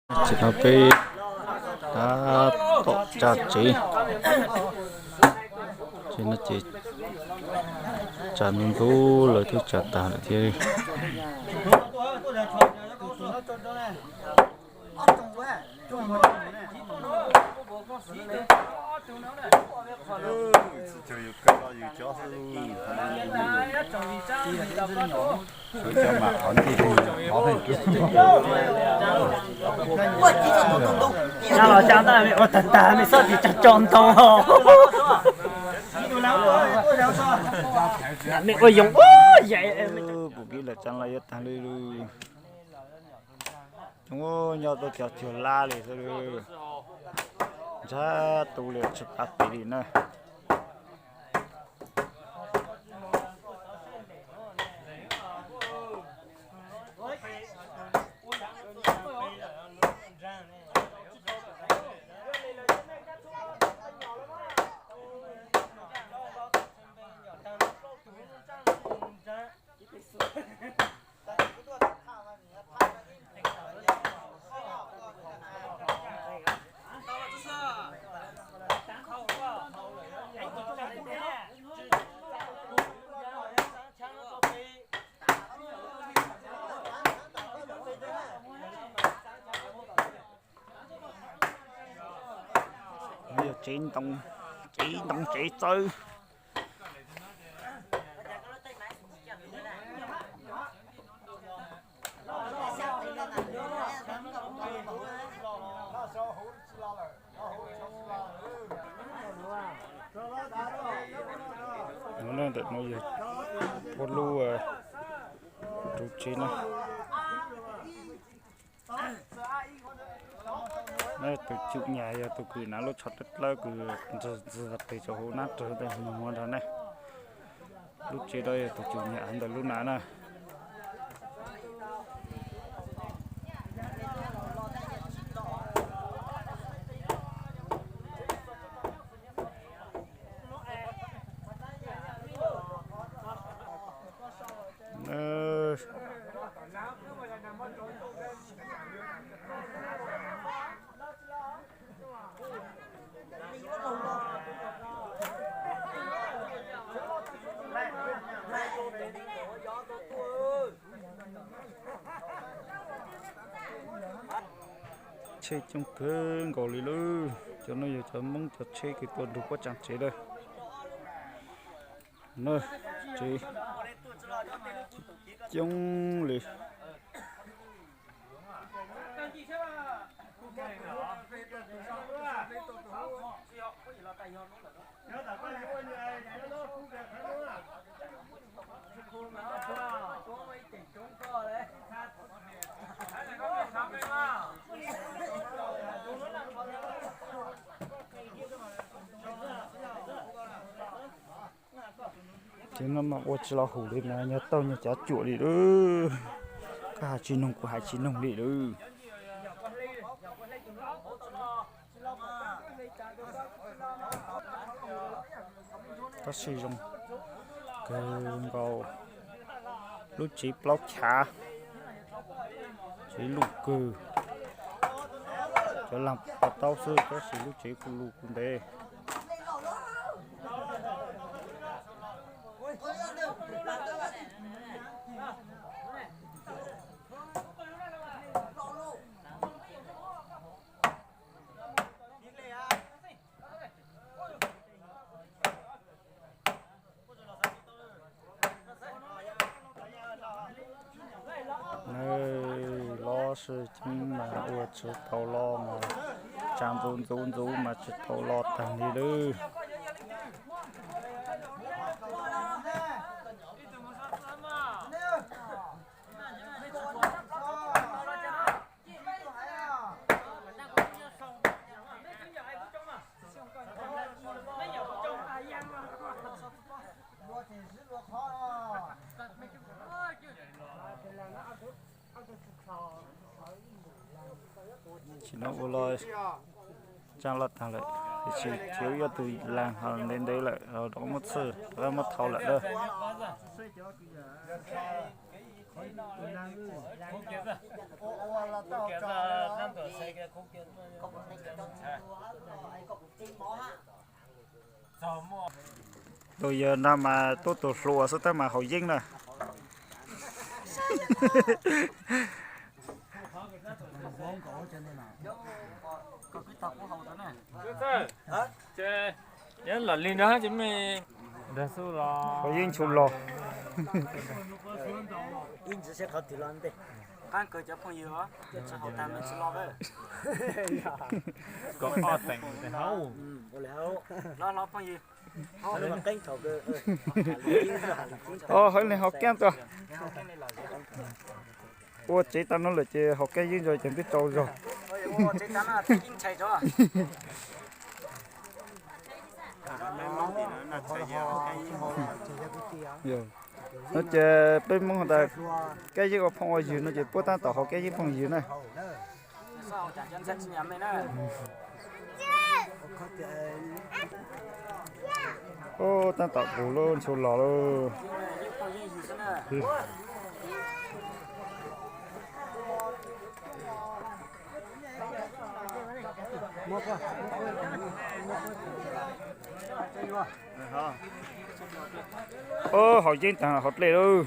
Ces no peb tab tom tsa tsev, ces no ces tsa ntub ntub lawv twb tsa tas lawm thiab. Los tsa ntawd me ua tag tag me xob tis tsa tso ntoo. Me ua yoov ua yaim. Kuv kib lawm tsa los yuav tag li lawm. Coob nyob tuaj cov cuag lab li xwb. Ntsab tu li tsis pab pem li na. Yog tsev ntoo, tsev ntoo tsev txawb. Ntawm no yog ua lub rau tsev na. Tus cwm nyam yog tus kws hnav lub tsho dawb dawb kws ntxig ntxig pes rau hauv nab rawg ntawd mus ua nrog na. Lub tsev no yog tus cwm nyam ntawm lub nav na. Tsheb coob kawg nkaus li lawm. Cov no yog cov Hmoob cov tsheb kws tuaj nrug puab tsav tsev lawm. Na, tsev coob li. Ces no mas ua tsis los haum li na, nyob tau nyob cav cuam li lawm. Koj hais tsis noog kuv hais tsis noog li lawm. Tab sis zoo kawg nkaus, lub tsev plaub chav, tsev luj kawg, cov laag pov taub xwb tab sis lub tsev kuj luj kuj ntev. Nws los sis ceeb mas ua tsis tau los mas tsa ntxuv ntxuv ntxuv mas tsis tau los tag li lawm. Tsis no ua los tsa los tag lawm, tiam sis tseem yuav tus laag ho ntev ntev lawm, rov qab muab txhwj, rov qab muab thau lawm na. Tus yawg no mas tuaj tus hluas xwb tab mas haus yeeb na. Haus yeeb tshua los. Os, hauv li haus keeb tuaj. Ua tsev tag no lawm ces haus keeb yeeb zog ces twb tsaus zog. No ces peb Hmoob has tas keeb yeeb ua phooj ua ywg no ces puab tab tom haus keeb yeeb phooj ywg na. Ub, tab tom puv lub ntshu los lauj. Ub, haus yeeb tag haus dlej lauj.